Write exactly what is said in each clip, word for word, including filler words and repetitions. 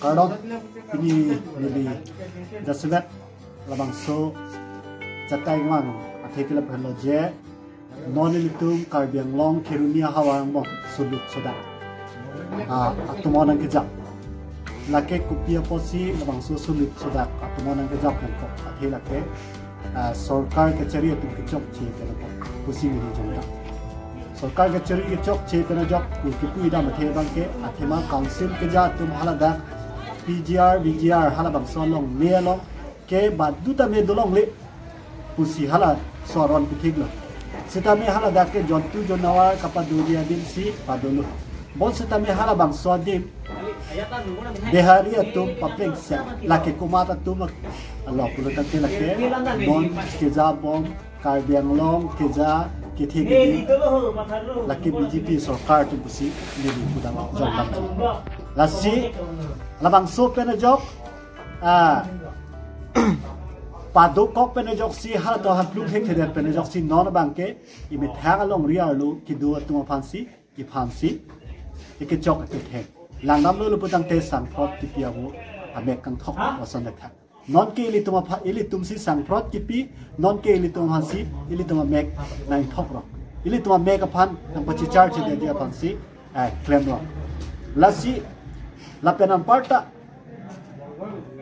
Kardom, pini neli jasemet labangso chatai vang athe ke lapu henlo je, non ilitum Karbi Anglong Kheroni ahavar angbong sulut sodak, ah, atomon nangkejap. Lake kopi apotsi labangso sulut sodak atomon nangkejap nangkok athe lake, ah, sorkar kachari atum kechokche pen ajok pusi neli jongdam. Sorkar kachari kechokche pen ajok pu kipu idam athe abangke, athema council keja atum haladak P G R, V G R halabangso alongle along ke baduta me dolongle pusi halaso aron kethiklo. Sitame haladak ke jontu jonawar kapadori adim si padolo. Bon sitame halabangso adim Bihari atum paplengse, lake komat atum alo pulo tangte lake non keja bom Karbi Anglong keja kethe kedi lake B J P sorkar atum pusi neli pudam jongdam. Lasi labangso pen ajok, ah, padokok pen ajoksi halato hapluk hekthedet pen ajoksi non abangke imethang alongri arlo kedo atum aphansi, iphansi ikechok ikethek langdamlo lapu tangte sangphrot kipi avo amek kangthok ason thak. Non ke ilitum apha, ilitum si sangphrot kipi, non ke ilitum aphansi ilitum amek nangthokrok. Ilitum amek aphan nangpachichar chededi aphansi, eh, klemrok. Lasi lapen anparta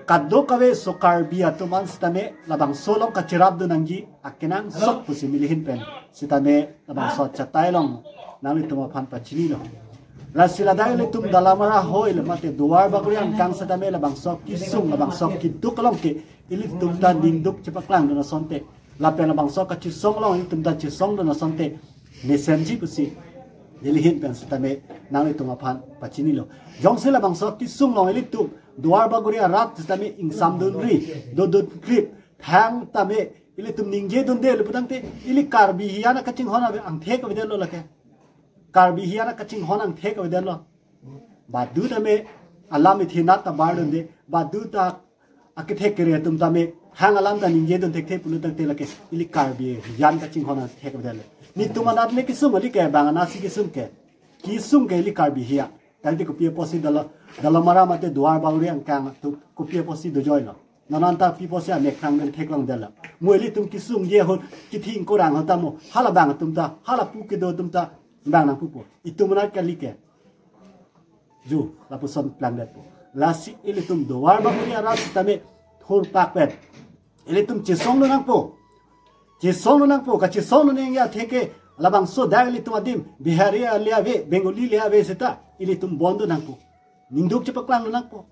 kadokave so Karbi atum an sitame labangso along kachirapdun nangji akenangsot pusi neli ahin pen sitame labangso chatai along nanglitum aphan pachinilo. Lasi ladak ilitum Dolamara hoi le mate Duar Bagori angkang sitame labangso kesung, labangso keduk along ke ilitum ta ningduk chepaklangdun asonte, lapen labangso kachesong along ilitum ta chesongdun asonte mesenji pusi neli ahin pen sitame nanglitum aphan pachinilo. Jongsi labangso kesung along ilitum Duar Bagori arat sitame ingsamdunri, dodunkrip, thangtame ilitum ningjedunde lapu tangte ili Karbi hiyan akachinghon ave angthek avedetlo lake. Karbi hiyan akachinghon angthek avedetlo. Badutame alam ithinat ta bardunde, baduta akethek kere atum tame hang alam ta ningjedun thekthe pulo tangte lake ili Karbi hiyan kachinghon angthek avedetlo. Netum anat le kesung kali ke, bang anatsi kesung ke. Kesung ke ili Karbi hiyan. Tangte kopi apotsi Dala, Dolamara mate Duar Bagori angkang atum kopi apotsi dojoilo. Non anta pi apotsi amek khrang men theklongdetlo. Mo ilitum kesungje ahut kething korang ahut ta mo halabang atum ta, halapu kedo atum ta bang nangpupo. Itum anat kali ke. Ju, lapuson plangdetpo. Lasi ilitum Duar Bagori arat sitame thurpak pen ilitum chesongdun nangpo. Chesongdun nangpo, kachesongdun nangji athe ke labangso dak ilitum adim Bihari le ave, Bengali le ave seta ilitum bondun nangpo. Ningduk chepaklangdun nangpo.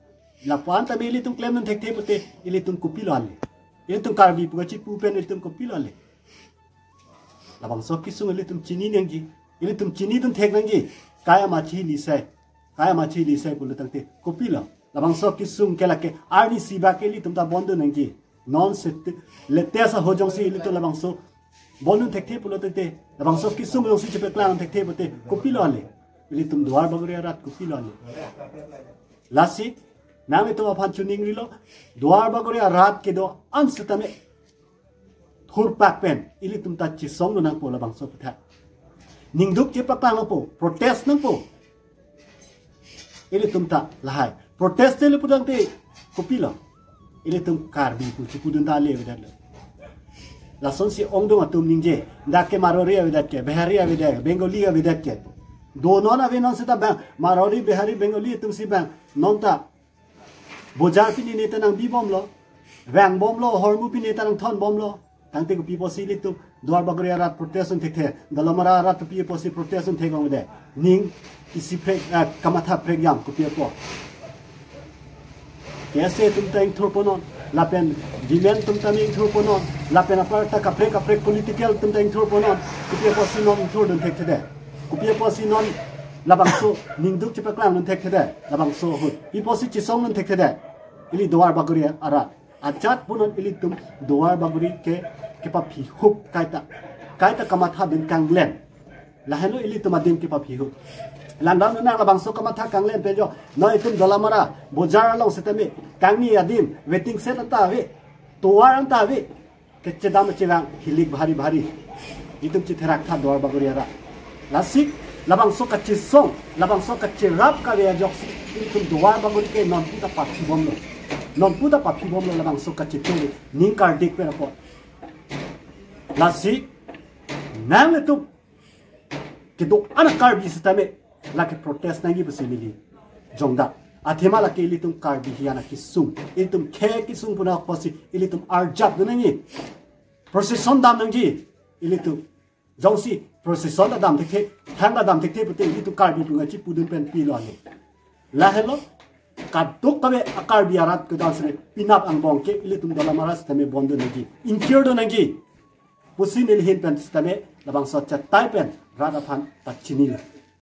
Lapu-an tame ilitum klemdun thekthe pute ilitum kopilo ale. Ilitum Karbi pu kachipu pen ilitum kopilo ale. Labangso kesung ilitum chini nangji. Ilitum chinidun thek nangji. Kai amachi lisai. Kai amachi lisai pulo tangte kopilo. Labangso kesung ke lake arnisi bak ke ilitum ta bondun nangji. Non sete, latest ahut jongsi ilitum labangso bondun thekthe pulo tangte, labangso kesung jongsi chepaklang thekthe pute kopilo ale. Ilitum Duar Bagori arat kopilo ale. Lasi nanglitum aphan chiningrilo, Duar Bagori arat kedo-an sitame thurpak pen ilitum ta chesongdun nangpo labangso aputhak. Ningduk chepaklang nangpo, protest nangpo. Ilitum ta lahai protest te lapu tangte kopilo. Ilitum Karbi pu chipudun ta ale avedetlo. Lasonsi ongdung atum ningje, dak ke Marwari avedet ke, Bihari avedet ke, Bengali avedet ke. Do non ave non seta bang Marwari, Bihari, Bengali atumsi bang non ta bojar pini ne ta nangbibomlo, vangbomlo, hormu pini ta nangthonbomlo. Tangte kopi apotsi ilitum Duar Bagori arat protest dun thekthe, Dolamara arat kopi apotsi protest dun theklongledet. Ning isi prek, eh, kamatha prekjam kopi apo. K S A atum ta ingthurponon, lapen women atum ta ingthurponon, lapen aparta kaprek kaprek political atum ta ingthurponon, kopi apotsi non ingthurdun thekthedet. Kopi apotsi non labangso ningduk chepaklangdun thekthedet, labangso ahut. Pi apotsi chesongdun thekthedet. Ili Duar Bagori arat. Ajat punon ilitum Duar Bagori ke kepaphihup kaita. Kaita kamathadun kanglen. Lahenlo ilitum adim kepaphihup. Langdamnang labangso kamatha kanglen pen jo. Non itum Dolamara bojar along sitame kangni adim waiting shed anta ave. Tovar anta ave. Kechedam chevang hilik bhari bhari. Itum chitherak tha Duar Bagori arat. Lasi Labangso kachesong, labangso kacherap kave ajoksi ilitum duar bangun ke nonpu ta paphibomlo. Nonpu ta paphibomlo labangso kachetong ning kardik pen apot. Lasi nanglitum kedo-an a Karbi sitame lake protest nangji pusi neli jongda. Athema lake ilitum Karbi hian akesung, ilitum khei kesung pu na apotsi ilitum arjap dun nangji. Procession dam nangji ilitum. Jongsi procession ta dam thekthe, thang ta dam thekthe pute ilitum Karbi pu ngachi pudun pen pilo ani. Lahelo, kadokave a Karbi arat kedo-an sitame penap angbong ke ilitum Dolamara sitame bondun nangji, ingkirdun nangji pusi neli ahin pen sitame labangso achetai pen rat aphan pachinilo.